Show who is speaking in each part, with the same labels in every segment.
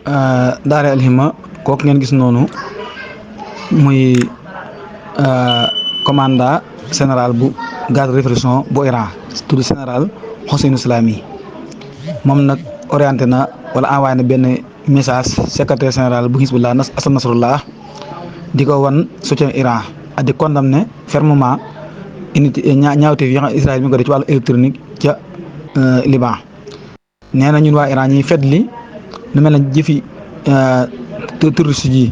Speaker 1: Daara Alhimma kooku ngeen gis noonu muy commandant général bu garde répression bu Iran tudd général Hossein Salami moom nag orienté na wala envoyé na benn message secrétaire général bu Hizbullah Hassan Nasrallah di ko wan soutien Iran ak di condamné fermement unité ñaawteef yi nga xam Israël mi ngi ko def ci wàllu électronique ca Liban nee na ñun waa Iran ñuy fetli lu mel ne jëfi terroriste yi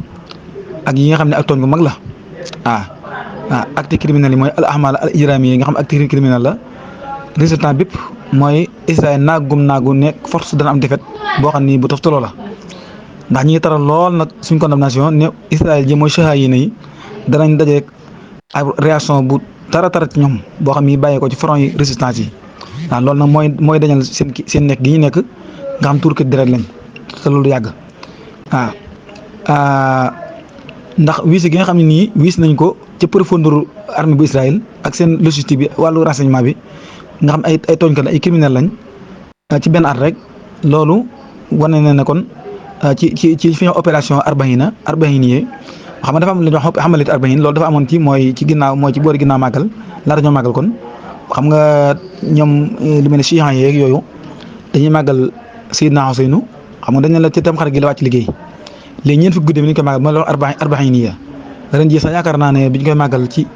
Speaker 1: ak yi nga xam ne ak tooñ gu mag la acte criminel yi mooy al ahmal al ijrami yi nga xam acte criminel la résultat bépp mooy Israël naagu nekk force dana am défaite boo xam ni bu toftaloo la ndax ñi taral lool nag suñ condamnation ne Israël ji mooy sahaayina yi danañ dajeek ak réaction bu tara ci ñoom boo xam ni bàyyee ko ci front yi résistance yi waaw loolu nag mooy dañal seen nekk gi ñu nekk nga xam turki deret lañ te loolu yàgg ndax wiis gi nga xam ne nii wiis nañ ko ca profondeur armée bu Israël ak seen logistique bi wàllu renseignement bi nga xam ay tooñkat la ay criminel lañ ci benn at rek loolu wane na ne kon ci fi opération Arbaïn yi xam nga dafa am lu ñuy wax xamalit Arbaïn loolu dafa amoon ci mooy ci ginnaaw mooy ci boori ginnaaw màggal laata ñoo màggal kon xam nga ñoom lu mel ne chiites yeeg yooyu dañuy màggal Seydina Huseynu xam nga dañ ne la ci tam xarit gi la wàcc liggéey léegi ñeent fukki guddi bi ñu koy màggal mooy loolu Arbaïn yi ren jii sax yaakaar naa ne bi ñu koy màggal ci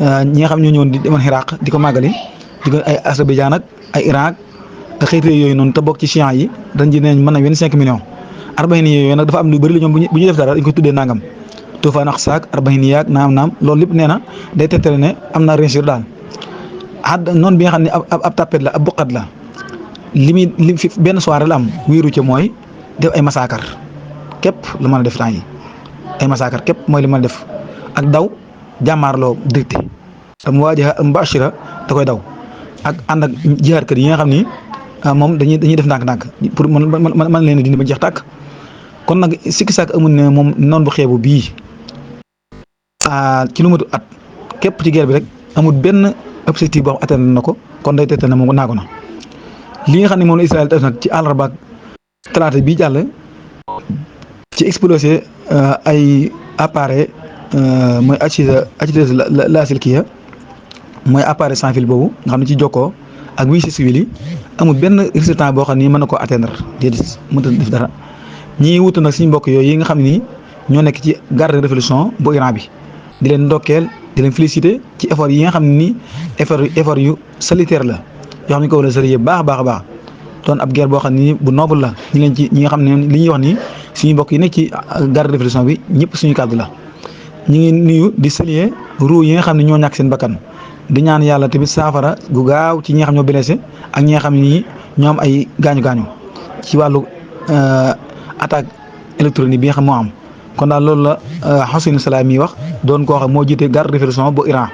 Speaker 1: ñi nga xam ñoo ñëwoon di demoon Iraq di ko màggali di ko ay Azerbaïdjan ak ay Iran ak xeetu yooyu noonu te bokk ci chiites yi ren jii nee nañ mën na 25 millions Arbaïn yooyu nag dafa am lu bëri la ñoom bu ñuy def dara dañ ko tuddee nangam Tufaan ak saak Arbaïn yaak naam loolu lépp nee na day tegtale ne am na réussir daal noonu bi nga xam ne ab tapet la ab buqat la li fi benn soirée la am wéeru ca mooy def ay massacre képp lu mën a def temps yi ay massacre képp mooy li mën a def ak daw jàmmaarloo directé am waajaha mubashira da koy daw ak ànd ak jihaadkat yi nga xam ni moom dañuy def ndànk-ndànk pour mën leen a dindi ba jeex tàkk kon nag sikki sàkk amul ne moom noonu bu xeebu bii ci lu matu at képp ci guerre bi rek amul benn objectif boo xam atteindre na ko kon day tette ne moom naagu na li nga xam ne moom la Israël def nag ci àllarba ak talaata bii jàll ci explosé ay appareil mooy activité la silkiya mooy appareil sans fil boobu nga xam ne ci jokkoo ak wii si civil yi amul benn résultat boo xam ni mën na koo atteindre déedéet mënut a def dara ñii wut nag suñu mbokk yooyu yi nga xam ne nii ñoo nekk ci garde de révolution bu Iran bi di leen ndokkeel di leen féliciter ci effort yi nga xam ne nii effort yu salutaire la yoo xam ne ko war a sérieux baax a baax doon ab guerre boo xam ne nii bu noble la ñi nga xam ne li ñuy wax nii suñu mbokk yi nekk ci garde de révolution bi ñëpp suñu kàddu la ñu ngi nuyu di saluer ruu yi nga xam ne ñoo ñàkk seen bakkan di ñaan yàlla tamit saafara gu gaaw ci ñi nga xam ñoo blessé ak ñi nga xam ne nii ñoo am ay gaañu ci wàllu attaque électronique bi nga xam moo am kon daal loolu la Hossein Salami wax doon koo xam moo jiite garde de répression bu Iran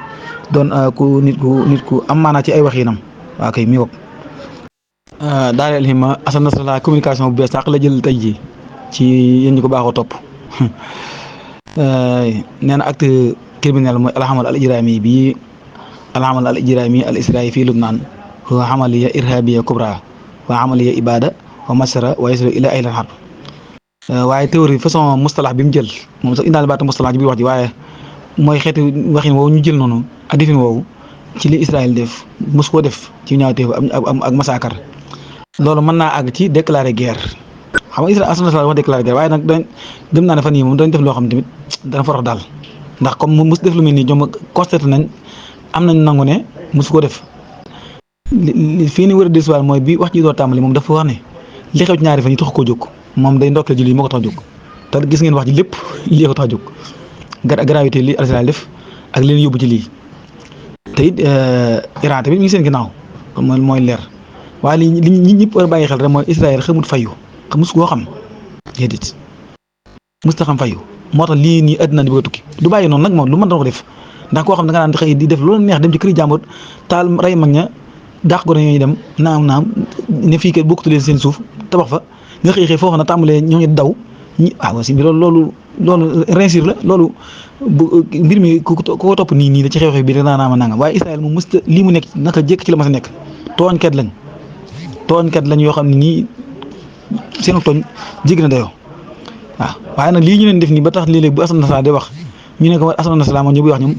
Speaker 1: doon ku nit ku am maanaa ci ay waxinam waa kay mi wop Daara Alhimma Hassan Nasrallah communication bu bees sax la jël tey jii ci yéen ñi ko baaxoo topp nee na acte criminel mooy alhamal al ijrami bi alhamal al ijrami al israeli fii Lubnaan huwa amaliya irhabiya kubra wa amaliya ibada wa masara wa yasiru ila ahlil harb waaye théorie façon mustalax bi mu jël moom sax indaale baatu mustalax ci biir wax ji waaye mooy xeetu waxin woowu ñu jël noonu ak defin woowu ci li Israël def mos koo def ci ñaawteef ak massacre loolu mën naa àgg ci déclarer guerre xam nga Israël asna wax déclarer guerre waaye nag dem naa ne fan yii moom dañ def loo xam ne tamit dana forox daal ndax comme mu mos def lu mel nii ñoom constaté nañ am nañ nangu ne mosu ko def fii ni war a décider mooy bi wax ji doo tàmbali moom dafa wax ne li xew ci ñaari fan yi tax koo jóg moom day ndokkee julli moo ko tax jóg te gis ngeen wax ji lépp lii ko tax jóg gravité li Israël def ak leen yóbbu ci lii te it Iran tamit mi ngi seen ginnaaw mooy leer waaye li ñëpp war a bàyyi xel rek mooy Israël xamut fayu xamus koo xam déedéet musta xam fayu moo tax lii nii àddina di bëgg a tukki du bàyyi noonu nag moom lu mën doon ko def ndax koo xam ne da nga naan xëy di def loolu neex dem ci kër jàmbur taal rey mag ña dàq ko ñooñu dem naam ne fii kat bokkatu leen seen suuf tabax fa nga xëy foo xam ne tàmbalee ñooñu daw ñi aussi bi loolu réussir la loolu mbir mi ku ko topp nii la ci xew-xew bi rek naa ma nangam waaye Israël moom mësta lii mu nekk naka jëkk ci la ma sa nekk tooñkat lañ yoo xam ne ñii seen tooñ jéggi na dayoo waaw waaye nag lii ñu leen def nii ba tax léeg-léeg bu Assane Nassar di wax ñu ne ko Assane Nassar moom ñu buy wax ñoom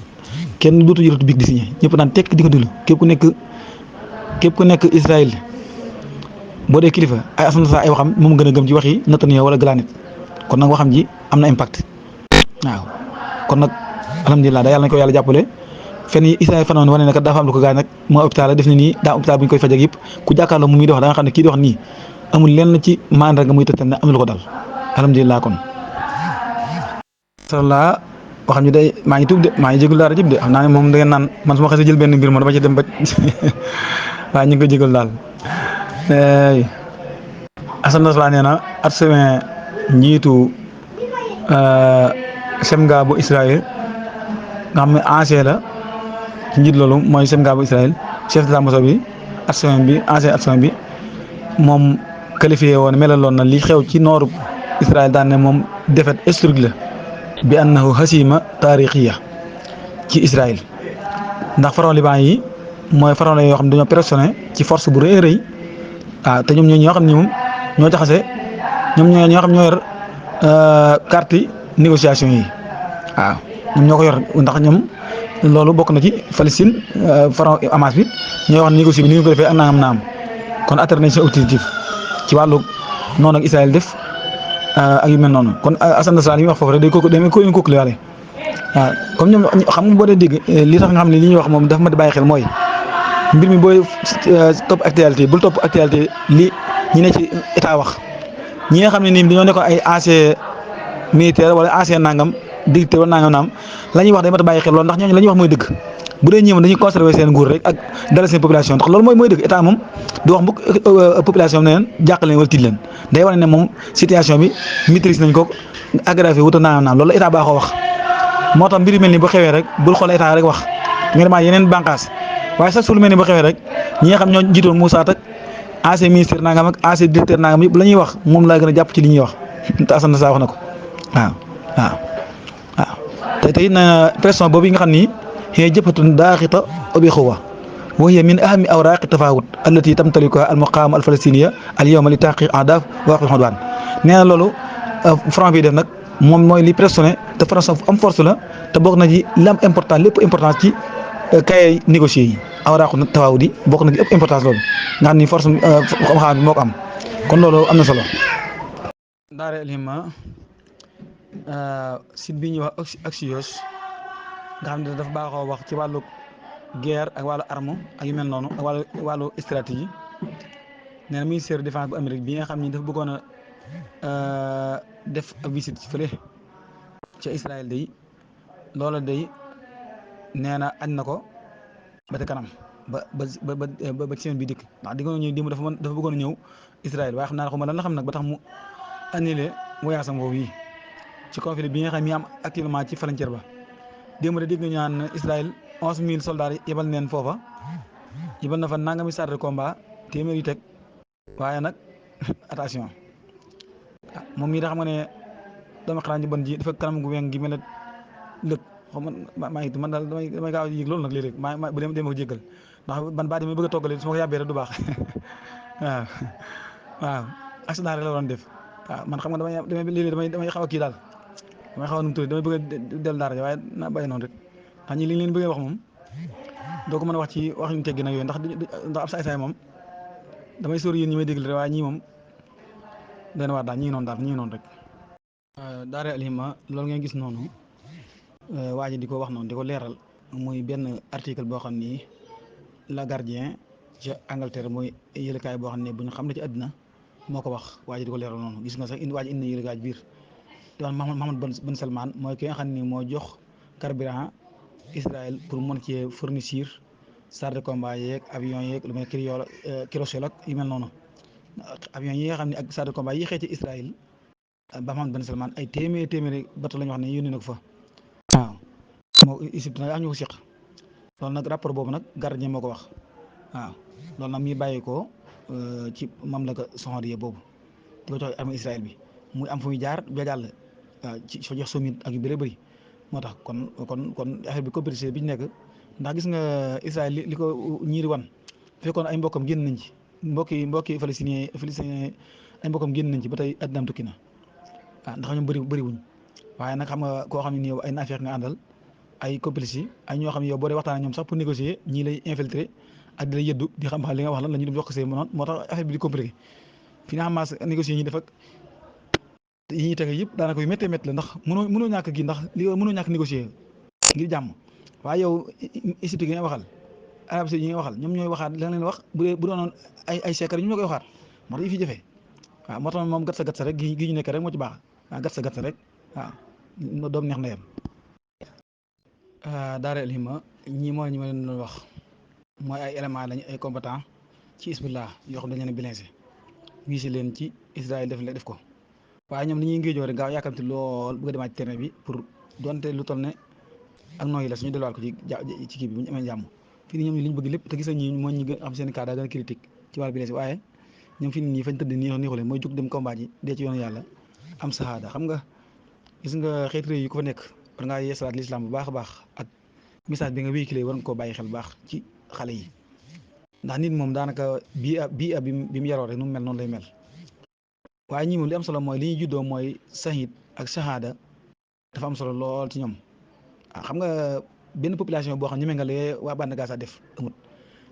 Speaker 1: kenn dootu jëlatu big di signé ñëpp naan tekk di ko déglu képp ku nekk Israël boo dee kilifa ay Assane Nassar ay waxam moom gën a gëm ci wax yi Netanyahu wala Galaanit kon nag waxam ji am na impact waaw kon nag alhamdulilah da yàlla nañ ko yàlla jàppale fenn yi Israël fanoon wane ne kat dafa am lu ko gaañ nag moo hôpital la def ni nii daa hôpital bu ñu koy faj ak yëpp ku jàkkaarloo mu muy di wax da nga xam ne kii di wax nii amul lenn ci maanaam nga muy tëttal ne am lu ko dal alhamdulilah kon. sallallahu waxam ñu day maa ngi tuub de maa ngi jégalu daal jëb de xam naa ne moom da ngeen naan man su ma xasee jël benn mbir ma dama ci dem ba waaye ñu ngi koy jégalu daal. Assane Nassar nee na Artsevin njiitu Semga bu Israël nga xam ne ancien la ci njiit loolu mooy Semga bu Israël chef d'état-major bi Artsevin bi ancien Artsevin bi moom qualifié woon melaloon na li xew ci nooru Israël daan ne moom défaite historique la bi annahu hasima taarixiya ci Israël ndax pharaon liban yi mooy pharaon la yoo xam ne dañoo pressionné ci force bu rëy a rëy waaw te ñoom ñoo xam ne moom ñoo jaxase ñoom ñoo xam ñoo yor carte négociation yi waaw ñoom ñoo ko yor ndax ñoom loolu bokk na ci Palestine pharaon Hamas bi ñooy wax négocier bi ni ñu ko defee ak nangam naam kon atteindre nañ seen objectif ci wàllu noonu ak Israël def ak yu mel noonu kon Assane Nassar li ñuy wax foofu rek day ko conclure waaw comme ñoom xam nga boo dee dégg li tax nga xam ne li ñuy wax moom dafa ma di bàyyi xel mooy mbir mi booy topp actualité bul topp actualité li ñi ne ci état wax ñi nga xam ne nii dañoo nekkoon ay ancien militaire wala ancien nangam dictateur wala nangam naam la ñuy wax day mat a bàyyi xel loolu ndax ñooñu la ñuy wax mooy dëgg bu dee ñëw dañuy conserver seen nguur rek ak dalal seen population ndax loolu mooy dëgg état moom du wax mbokk population bi ne leen jàqal leen wala tiit leen day wane ne moom situation bi maîtrise nañ ko aggravé wuta nangam naam loolu la état baaxoo wax moo tax mbir yu mel ni bu xewee rek bul xool état rek wax nga demaat yeneen bànqaas waaye sax su lu mel ni bu xewee rek ñi nga xam ñoo jiitoon Moussa tak ancien ministre nangam ak ancien directeur nangam yëpp la ñuy wax moom laa gën a jàpp ci li ñuy wax te Assane Nassar wax na ko waaw te it na pression boobu yi nga xam ni xëy jëppatun daaxita obi xuwa wa hiya min ahami awraaqi tafawut allati tamtalikuha al muqaama al falastiniya al yawma li taqiq ahdaaf wa waqf xudwaan nee na loolu front bi def nag moom mooy li pressionné te pression am force la te bokk na ci li am important lépp importance ci kay négocier yi awraaqu tafawut yi bokk na ci ëpp importance loolu nga xam ni force xam-xam bi moo ko am kon loolu am na solo. Daara El Himma site bi ñuy wax Axios nga xam ne dafa baaxoo wax ci wàllu guerre ak wàllu arme ak yu mel noonu ak wàllu stratégie nee na ministère de défense bu Amérique bi nga xam ni dafa bëggoon a def ab visite ci fële ca Israël day loola day nee na añ na ko ba te kanam ba ci semaine bi dikk ndax di nga ñëw démb dafa bëggoon a ñëw Israël waaye xam naa ne xaw ma lan la xam nag ba tax mu annulé voyage am boobu yi ci conflit bi nga xam ni am actuellement ci frontière ba démb de dégg nga ñaan Israël 11,000 soldats yebal neen foofa yebal na fa nangami chars de combat téeméer yu teg waaye nag attention moom mii da xam nga ne dama xaraan ji bon ji dafa kanam gu weng gi mel ne lëg xaw ma maa ngi man daal damay gaaw a yëg loolu nag léeg-léeg maa bu dee ma ko jéggal ndax ban baa demee bëgg a toggale su ma ko yàbbee rek du baax waaw accident rek la waroon def waaw man xam nga damay xaw a kii daal damay xaw a nu mu tudd damay bëgg a dellu daara ja waaye naa bàyyi noonu rek ndax ñi li leen bëggee wax moom doo ko mën a wax ci wax ñu teggi nag yooyu ndax ab saay-saay moom damay sóor yéen ñi may déglu rek waaye ñii moom dana waar daal ñi ngi noonu rek Daara El Himma loolu ngeen gis noonu waa ji di ko wax noonu di ko leeral muy benn article boo xam ni Le Gardien ca Angleterre mooy yëlekaay boo xam ne bu ñu xam ne ci àddina moo ko wax waa ji di ko leeral noonu gis nga sax waa ji indi na yëlekaay biir di wax Mohammed Ben Salman mooy ki nga xam ni moo jox carburant Israël pour mën cee fournir chars de combat yeeg avion yeeg lu mel ne Kérosène ak yu mel noonu avion yi nga xam ne ak chars de combat yi xëy ci Israël ba Mohammed Ben Salman ay téeméeri bateau la ñu wax ne yónni na ko fa waaw moo Égypte nag am ñu ko seq loolu nag rapport boobu nag Gardien moo ko wax waaw loolu nag mi bàyyi ko ci mamlaka saoudiya boobu di ko jox armée Israël bi muy am fu muy jaar ba jàll ci soo jox somit ak yu bëri moo tax kon affaire bi compétition bi ñu nekk ndax gis nga Israël li ko ñiiri wan fekkoon ay mbokkam génn nañ ci mbokki palestinien ay mbokkam génn nañ ci ba tey àddinaam tukki na ndax ñoom bëri wuñ waaye nag xam nga koo xam ne nii yow ay naafeq nga àndal ay complices yi ay ñoo xam ne yow boo dee waxtaan ak ñoom sax pour négocier ñii lay infiltrer ak di la yëddu di xam li nga wax lan la ñu dem yokk see noonu moo tax affaire bi di compliqué finalement négocier ñi def ak yi ñuy tege yëpp daanaka yu méttee métti la ndax mënoo ñàkk gi ndax li mënoo ñàkk négocier ngir jàmm waaye yow Égypte gi nga waxal Arabie Saoudite yi nga waxal ñoom ñooy waxaat la leen wax bu doonoon ay secret ñu ñoo koy waxaat moo tax yi fi jafe waaw moo tax moom gat sa rek gi ñu nekk rek moo ci baax waaw gat sa rek waaw doom neex ndeyam daara El Himma ñii mooy ñi ma leen doon wax mooy ay éléments lañu ay combattant ci Hizbullah yoo xam dañ leen blessé wiisi leen ci Israël def ko waaye ñoom ni ñuy ngéejoo rek gaaw yàkkamti lool bëgg a demaat ci terrain bi pour donte lu toll ne ak nooyi la suñu delluwaat ko ci kii bi bu ñu amee jàmm fii nii ñoom li ñu bëgg lépp te gis nañ ñi mooy ñi gën am seen cas daa gën a critique ci wàllu blessé waaye ñoom fii nii fañ tëdd nii xule mooy jóg dem combat ji dee ci yoonu yàlla am sahaada xam nga gis nga xeeti réew yi ko fa nekk war ngaa yeesalaat l'islam bu baax a baax ak message bi nga véhiculé war nga koo bàyyi xel bu baax ci xale yi ndax nit moom daanaka bii ab bi mu yaroo rek nu mu mel noonu lay mel waaye ñii moom li am solo mooy li ñuy juddoo mooy sahid ak shahada dafa am solo lool ci ñoom xam nga benn population boo xam ñeme nga lee waa bande Gaza def amut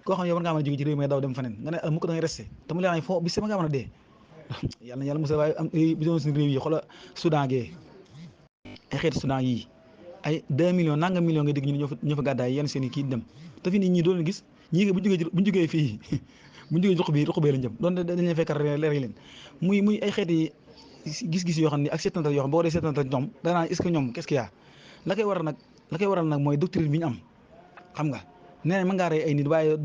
Speaker 1: koo xam ne yow war ngaa mën a jóge ci réew mi daw dem feneen nga ne mukk da ngay resté te mu leer foo bis sama ngaa mën a dee yàlla musa waaye am bi doon suñu réew yi xoola Soudan gee ay xeeti Soudan yii ay 2 millions nangam millions nga dégg ñu ñoo fa gàddaay yenn seen i kii dem te fi nii ñii doon gis ñii bu ñu jógee fii bu ñu jógee ruq bee lañ jëm doon dañ leen fekk leer leen muy ay xeeti gis-gis yoo xam ne ak seetantal yoo xam boo dee seetantal ñoom danaa est-ce que ñoom qu'est-ce qu'il y a la koy waral nag mooy doctrine bi ñu am xam nga nee nañ mën ngaa rey ay nit waaye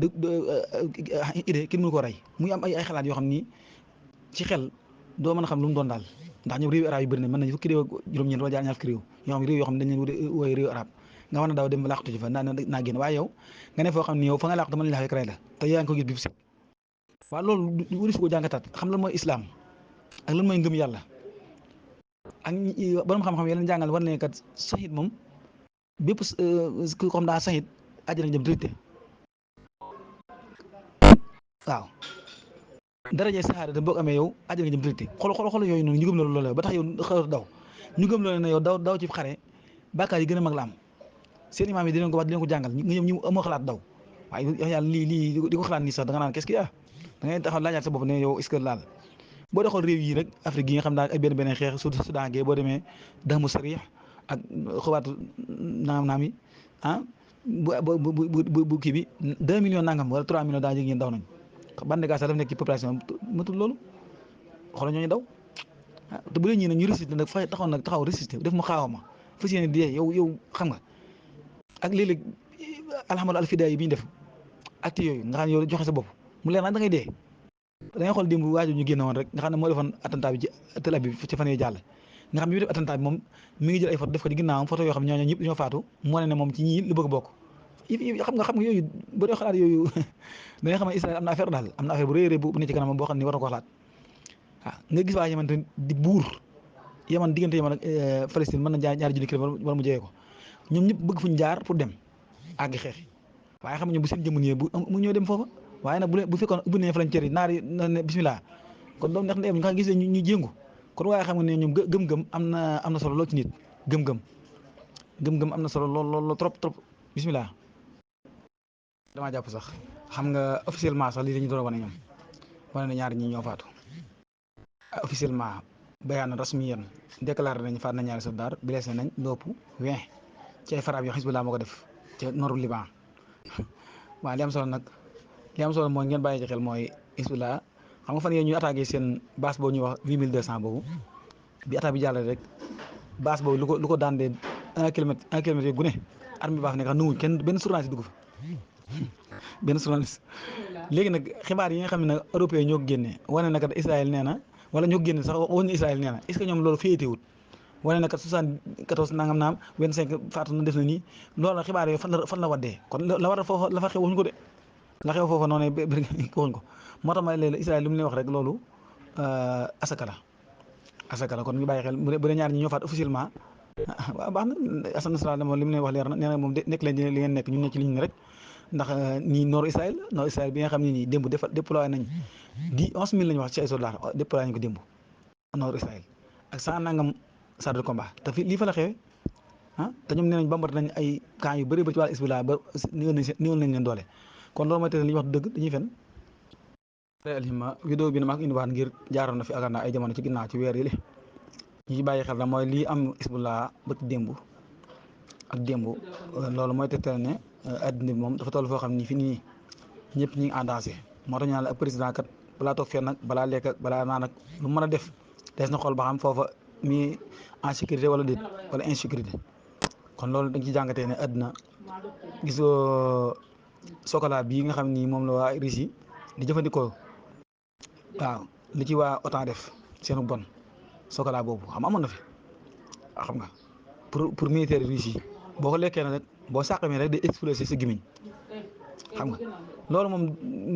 Speaker 1: idée kenn mënu ko rey muy am ay xalaat yoo xam ni ci xel doo mën a xam lu mu doon daal ndax ñoom réewu arab yi bëri nañ mën nañ fukki réew ak juróom-ñeent wala ñaar fukki réew yoo xam ne dañ leen wooye réewu arab nga war a daw dem làqatu ci fa naa génn waaye yow nga ne foo xam ni yow fa nga làqatu mën nañ la fekk rey la te yaa ngi ko gis bi set waaw loolu wari su ko jàngataat xam lan mooy islam ak lan mooy ngëm yàlla ak borom xam-xam yi leen jàngal war ne kat sahid moom bépp ku xam daa sahid àjjana jëm direct waaw daraje saxaada boo ko amee yow àjjana jëm direct xool yooyu noonu ñu gëm loolu ba tax yow xaw daw ñu gëm loolu ne yow daw ci xare bàkkaar yi gën a mag la am seen imaam yi di leen ko wax di leen ko jàngal ñoom ñu amoo xalaat daw waaye yàlla lii di ko xalaat nii sax da nga naan qu'est-ce qu'il y a da ngay taxaw laajaat sa bopp ne yow est-ce que laal boo dee xool réew yi rek Afrique yi nga xam daal ay benn xeex Soudan gee boo demee Damu Sarix ak xawaatu naam yi bu kii bi 2 millions nangam wala 3 millions daa jege daw nañ bande Gaza dafa nekk ci population matul loolu xoolal ñooñu daw te bu dee ñii nag ñu résister nag fay taxaw résister def mu xaawa ma fas yéene di yow xam nga ak léeg-léeg alhamdulilah alfidaa yi bi ñu def acte yooyu nga xam ne yow joxe sa bopp mu leer nag da ngay dee da ngay xool démb waajur ñu génne woon rek nga xam ne moo defoon attentat bi ci Tel Aviv ci fan yii jàll nga xam ne bi def attentat bi moom mi ngi jël ay photo def ko ci ginnaawam photo yoo xam ne ñooñu ñëpp ñoo faatu moo ne moom ci ñii lu bëgg a bokk xam nga yooyu boo dee xalaat yooyu da nga xam ne Israël am na affaire daal am na affaire bu rëy bu ne ci kanam boo xam ne war na ko xalaat waaw nga gis waa Yemen te di buur Yemen diggante Yemen ak Palestine mën na ñaari junni kilomètre wala mu jege ko ñoom ñëpp bëgg fuñ jaar pour dem àgg xeex waaye xam nga ñoom bu seen jëmm ñëwee mu ñëw dem foofa waaye nag bu fekkoon ubbi nañ frontière yi naar yi ne bismillah kon doom neex na nga gis ñu jéngu kon waaye xam nga ne ñoom gëm-gëm am na solo lool ci nit gëm-gëm am na solo lool trop bismillah damaa jàpp sax xam nga officiellement sax lii la ñu doon wane ñoom wane na ñaari ñi ñoo faatu officiellement bayaan rasmiyan déclaré nañ faat na ñaari soldat blessé nañ lopp 20 ci ay farab yoo Hizbullah moo ko def ci noru Liban waaw li am solo mooy ngeen bàyyi ci xel mooy Hizbullah xam nga fan yii ñu attaqué seen base boobu ñuy wax 8200 boobu bi attaque bi jàllale rek base boobu lu ko daan dee 1 kilomètre yooyu gune arme bi baax ne xam nanguñ kenn benn journaliste dugg fa benn journaliste léegi nag xibaar yi nga xam ne nag européen ñoo ko génne wane na kat Israël nee na wala ñoo ko génne sax waxuñu ne Israël nee na est-ce que ñoom loolu féetewut wane na kat 74 nangam naam 25 faatu na def na nii loolu xibaar yooyu fan la waddee kon la war a foofa la fa xew waxuñu ko de la xew foofa noonu waxuñu ko moo tax ma léegi Israël li mu leen wax rek loolu asaka la kon ñu bàyyi xel bu dee ñaar ñi ñoo faat officiellement waaw baax na Assane Nasrallah moom li mu leen wax leer na nee na moom nekk leen li ngeen nekk ñun ne ci li ñu ne rek ndax nii nord Israël bi nga xam ne nii démb déployé nañ 11 000 la ñu wax ci ay soldats déployé nañ ko démb nord Israël ak 100 nangam chars de combat te fii lii fa la xewee te ñoom nee nañ bambat nañ ay camps yu bëri ba ci wàllu Hizbullah ba néewal nañ leen doole kon loolu mooy te li ñuy wax dëgg dañuy fen alhima vidéo bi na maa ko indiwaat ngir jaaroon na fi akaar naa ay jamono ci ginnaaw ci weer yi li ñu ci bàyyi xel na mooy lii am Hizbullah ba ci démb ak démb loolu mooy tegtal ne addina bi moom dafa toll foo xam ni fi nii ñëpp ñi ngi en danger moo tax ñu naan la ab président kat balaa toog fenn nag balaa lekk ak balaa naan ak lu mën a def des na xool ba xam foofa mi en sécurité wala déet wala insécurité kon loolu dañ ci jàngatee ne àddina gisoo Sokola bii nga xam ni moom la waa Russie di jëfandikoo waaw li ci waa OTAN def seenu bon Sokola boobu xam amoon na fi xam nga pour militaire Russie yi boo ko lekkee na rek boo sàqamee rek day exploser sa gémmiñ xam nga loolu moom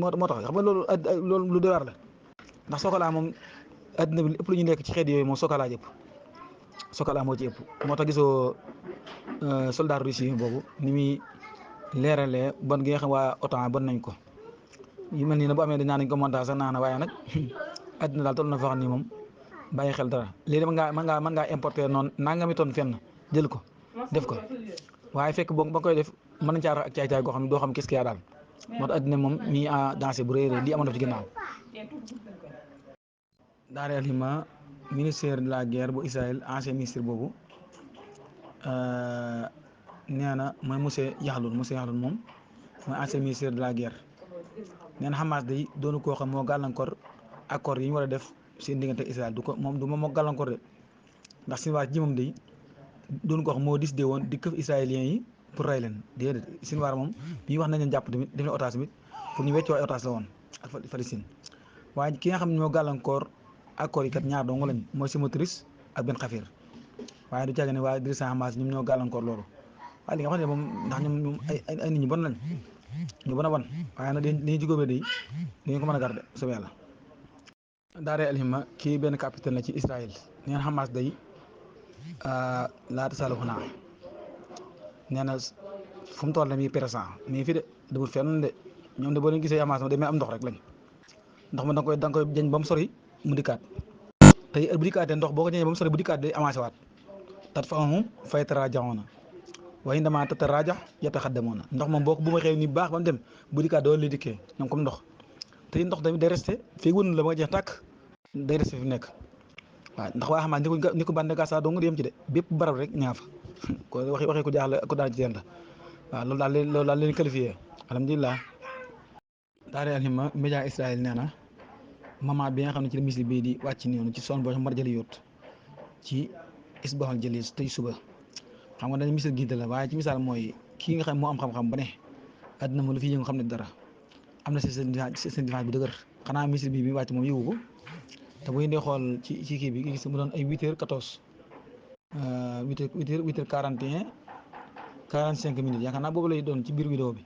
Speaker 1: moo tax xam nga loolu lu doy waar la ndax Sokola moom àddina bi ëpp lu ñu nekk ci xeet yooyu moom Sokola jëpp Sokola moo ci ëpp moo tax gisoo soldat Russie boobu ni muy leeralee bon gi nga xam waa OTAN bon nañ ko yu mel nii nag bu amee dañ naan nañ ko montage sax naana waaye nag àddina daal toll na foo xam ni moom bàyyi xel dara léegi mën ngaa importer noonu nangami tonne fenn jël ko def ko waaye fekk boo ba koy def mën nañ caa rax ak caay-caay goo xam ne doo xam qu'est-ce qu'il y a daal moo tax àddina moom mi en danger bu rëy lii amoon na fi ci ginnaaw daal alima ministère de la guerre bu Israël ancien ministre boobu nee na mooy monsieur Yahlon moom mooy ancien ministère de la guerre nee na Hamas day doonu koo xam moo gàllankoor accord yi ñu war a def seen diggante ak Israël du moom moo gàllankoor de ndax Sinwar ji moom day doonu koo xam moo décidé woon di këf israéliens yi pour rey leen déedéet Sinwar moom bii wax nañ leen jàpp tamit def leen otage tamit pour ñu weccoo ay otage la woon ak Palestine waaye ki nga xam ne ñoo gàllankoor accord yi kat ñaar dong lañ mooy Smotrich ak Ben Gvir waaye du caage ne waaye dirigeant Hamas ñoom ñoo gàllankoor loolu waaye li nga xam ne moom ndax ñoom ay nit ñu bon lañ ñu bon a bon waaye nag dañuy jugóobe day dañu ko mën a garder soob yàlla daaree alhima kii benn capitaine la ci Israël neen Hamas day laata salu xanaa nee na fu mu toll la muy présent mais fii de demul fenn de ñoom de boo leen gisee Hamas day mel am ndox rek lañ ndox ma da nga koy jañ ba mu sori mu dikkaat tey bu dikkaatee ndox boo ko jañee ba mu sori bu dikkaat day avancé waat tat fa ahum fay taraajaxoona waaye damaa tata raajax yetta xaddamoona ndox moom boo ko bu ma xew ni baax ba mu dem bu dikkaat doo li dikkee ñoom comme ndox te ndox tamit day resté fii wënnu la ba nga jeex tàkk day resté fi nekk waaw ndax waa xamaa ni ko bande gasa dong yem ci de bépp barab rek ñaa fa ko waxee ko jaaxle ko daan ci teen la waaw loolu daal leen qualifié alhamdulilah daare alhima média Israël nee na moment bi nga xam ne ci la missile bii di wàcc noonu ci son boo xam mar jëli yóot ci isbaxal jëli tey suba xam nga dañ missile ginte la waaye ci misaal mooy kii nga xam moo am xam-xam ba ne àddina ma lu fi yëngu xam ne dara am na seen défense bu dëgër xanaa missile bi wàcc moom yëgu ko te bu ñu xool ci kii bi gis mu doon ay 8h14 8h41 45 minutes yaakaar naa boobu lay doon ci biir vidéo bi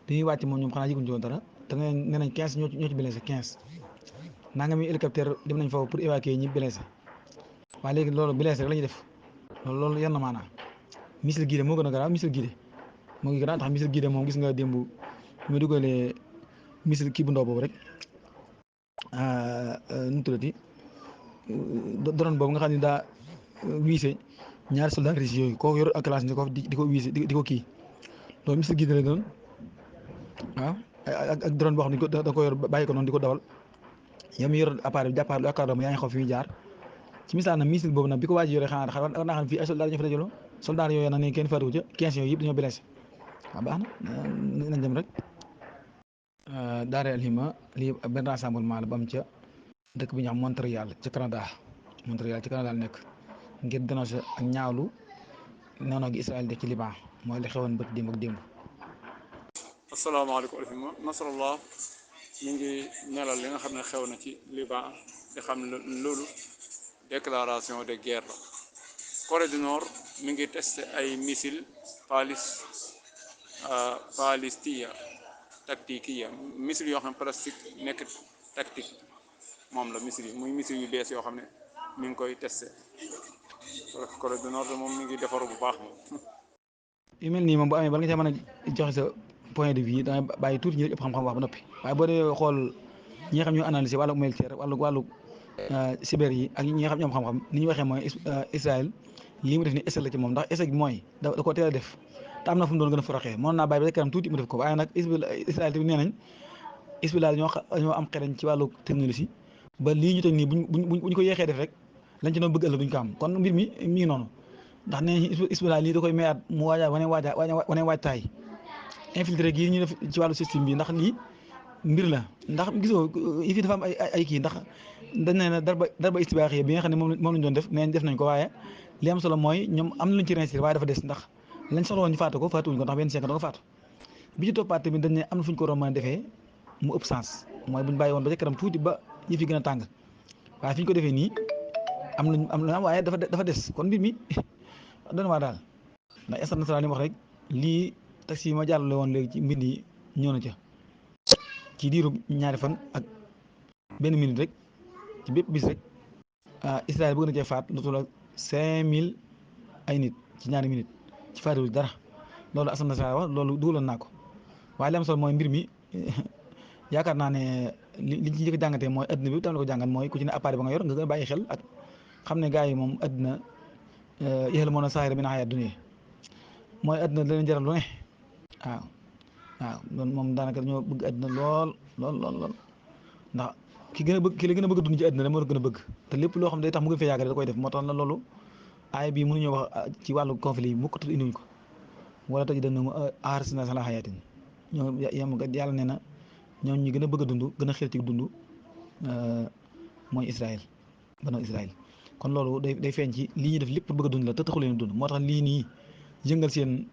Speaker 1: dañuy wàcc moom ñoom xanaa yëguñu ci woon dara te nee nañ 15 ñoo ci blessé 15 nanga mi hélicoptère dem nañ foofu pour évacuer ñi blessé waaye léegi loolu blessé rek la ñuy def loolu yenn maanaam missile guidé moo gën a garaaw missile guidé moo ngi gën a tax missile guidé moom gis nga démb mu dugalee missile kii bu ndaw boobu rek nu mu tuddati drone boobu nga xam ne daa wiise ñaari soldat russe yooyu kooku yor ak classe di ko wiise di ko kii loolu missile guidé la doon waaw ak drone boo xam ne da ko yor bàyyi ko noonu di ko dawal yow mi yor appareil bi jàkkaarloo yaa ngi xaw fi muy jaar ci misaal nag missile boobu nag bi ko waaj yore xanaa war naa xam fii ay soldat ñoo fa dajaloo soldat yooyu nag ne kenn faatu ca 15 yooyu yëpp dañoo blessé waaw baax na nañ dem rek daare alhima lii benn rassemblement la ba am ca dëkk bi ñu xam Montréal ci Canada nekk ngir dénoncé ak ñaawlu noonu gi Israël def ci Liban mooy li xewoon bët démb ak démb.
Speaker 2: asalaamaaleykum alhima nasrallah mi ngi ñalal li nga xam ne xew na ci Liban di xam ne loolu déclaration de guerre la Corée du Nord mi ngi testé ay missile balistique tactique missile yoo xam ne plastique nekk tactique moom la missile yi muy missile yu bees yoo xam ne mi ngi koy testé Corée du Nord moom mi ngi defaru bu baax moom.
Speaker 1: yu mel nii moom bu amee bala nga cee mën a joxe sa point de vue dangay bàyyi tuuti ñu ëpp xam-xam wax ba noppi waaye boo dee xool ñi nga xam ñoo analyser wàllu militaire wàllu cyber yi ak ñi nga xam ñoom xam-xam ni ñu waxee mooy Israël lii mu def ni essai la ci moom ndax essai bi mooy da ko teel a def te am na fu mu doon gën a foroxee mënoon naa bàyyi ba kanam tuuti mu def ko waaye nag Israël tamit nee nañ Israël ñoo am xereñ ci wàllu technologie ba lii ñu teg nii buñ ko yeexee def rek lañ ci doon bëgg ëllëg duñ ko am kon mbir mi ngi noonu ndax nee nañ Israël lii da koy mayaat mu wane waajtaay infiltré gii ñu def ci wàllu système bi ndax lii mbir la ndax gisoo yi fi dafa am ay kii ndax dañ ne na darba istibaax yi bi nga xam ne moom lañ doon def nee def nañ ko waaye li am solo mooy ñoom am na luñ ci réussir waaye dafa des ndax lañ soxla woon ñu faatu ko faatuwuñ ko ndax benn seconde da ko faatu bi ci toppaat tamit dañ ne am na fu ñu ko waroon mën a defee mu ëpp sens mooy buñ bàyyi woon ba ca kanam tuuti ba yëf yi gën a tàng waaye fi ñu ko defee nii am na waaye dafa des kon mbir mi dana waa daal ndax instant national li mu wax rek lii taxi yi ma jàllale woon léegi ci mbind yi ñëw na ca ci diiru ñaari fan ak benn minute rek ci bépp bis rek Israël bëgg na cee faat lu toll ak 5000 ay nit ci ñaari minute ci faatiwul dara loolu assemblée nationale wax loolu dugaloon naa ko waaye li am solo mooy mbir mi yaakaar naa ne li ci njëkk a jàngatee mooy adduna bi tam la ko jàngat mooy ku ci ne appareil ba nga yor nga gën a bàyyi xel ak xam ne gars yi moom adduna yéexal moo na saahira min hayaat dunya mooy adduna da leen jaral lu ne waaw loolu moom daanaka dañoo bëgg adduna lool ndax ki la gën a bëgg dund ci adduna moo la gën a bëgg te lépp loo xam ne day tax mu gën fee yàgg da koy def moo tax na loolu aay bii mënuñoo wax ci wàllu conflit yi mukk tudd indiwuñ ko wala tey dañ ne ahsana hayaatin ñoo yàlla nee na ñoom ñi gën a bëgg a dund gën a xel ci dund mooy Israël banu Israël kon loolu day feeñ ci lii ñuy def lépp bëgg a dund la te taxu leen dund moo tax lii nii yëngal seen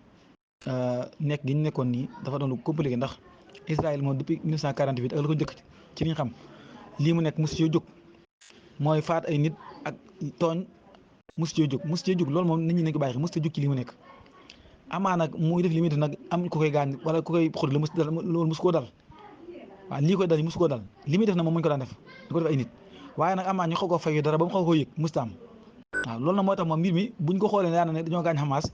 Speaker 1: nekk gi ñu nekkoon nii dafa doon lu compliqué ndax Israël moom depuis 1948 ak la ko njëkk ci li ñu xam lii mu nekk mosu cee jóg mooy faat ay nit ak tooñ mosu cee jóg loolu moom nit ñi nañ ko bàyyi xel mosu cee jóg ci li mu nekk amaa nag muy def li muy def nag am ku koy gaañ wala ku koy xur la mosu dal loolu mosu koo dal waaw lii koy dal mosu koo dal li muy def nag moom mu ñu ko daan def di ko def ay nit waaye nag amaa ñu xaw ko fay dara ba mu xaw koo yëg musta am waaw loolu nag moo tax moom mbir mi buñ ko xoolee daana ne dañoo gaañ Hamas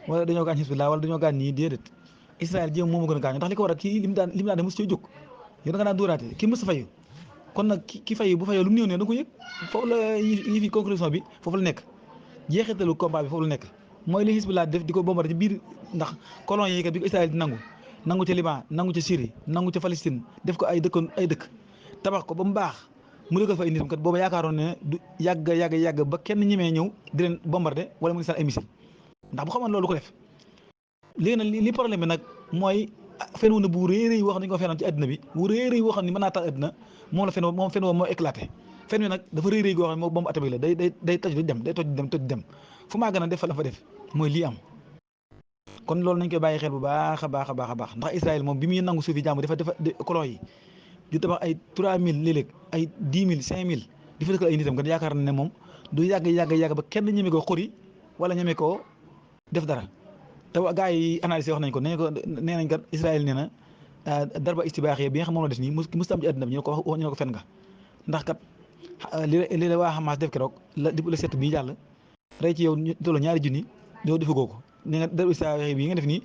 Speaker 1: wala dañoo gaañ Hezbollah wala dañoo gaañ nii déedéet Israël jéem moom a gën a gaañu ndax li ko war a kii li mu daan def mosu cee jóg yow da nga daan dóoraate kii mosu fayu kon nag ki fayu bu fayoo lu mu néew ne da ko yëg foofu la yi fi conclusion bi foofu la nekk jeexitalu combat bi foofu la nekk mooy li Hezbollah def di ko bombardé ci biir ndax colon yi kat bi ko Israël di nangu ca Liban nangu ca Syrie nangu ca Palestine def ko ay dëkk tabax ko ba mu baax mu dëkkal fa ay nitam kat booba yaakaaroon ne du yàgg ba kenn ñemee ñëw di leen bombardé wala mu ngi sal ay missile ndax bu xamoon loolu ko def léegi nag li problème bi nag mooy fen wu ne bu réeréy wax nañu ko fenoon ci àddina bi bu réeréy woo xam ne mën naa tax àddina moom la fen woo moo éclaté fen wi nag dafa réeréy goo xam ne moom bombu atomique la day toj di dem fu maa gën a def fa la fa def mooy lii am kon loolu nañ koy bàyyi xel bu baax a baax ndax Israël moom bi muy nangu suufi jàmm dafa colon yi di tabax ay 3000 léeg-léeg ay 10 000 5000 di fa dëkkal ay nitam kat yaakaar na ne moom du yàgg ba kenn ñeme koo xuri wala ñeme koo def dara te gars yi analyse wax nañ ko nee nañ kat Israël nee na darba istibaax yi bi nga xam moom la def nii mos am ci àddina bi ñu ne ko fen nga ndax kat li la waa Hamas def keroog depuis le 7 bii jàll rey ci yow ñu toll ñaari junni yow defagoo ko nee nga darba istibaax bi nga def nii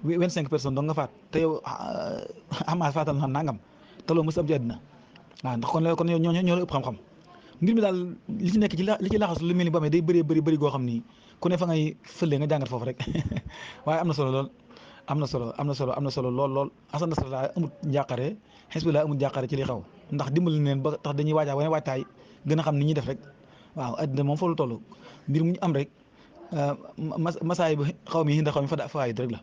Speaker 1: 25 personnes donc nga faat te yow Hamas faatal na nangam te loolu mos am ci àddina waaw ndax kon ñoo la ëpp xam-xam mbir mi daal li ci nekk li ci laxas lu mel ni bu amee day bëri goo xam ni ku ne fa ngay fële nga jàngat foofu rek waaye am na solo lool Assane Nasrallah amut njàqare Hezbollah amut njàqare ci li xaw ndax dimbali leen ba tax dañuy waajtaay gën a xam ni ñuy def rek waaw addina moom foofu la toll mbir mu ñu am rek masaay bi xaw mi hinda xaw mi fa waayit rek la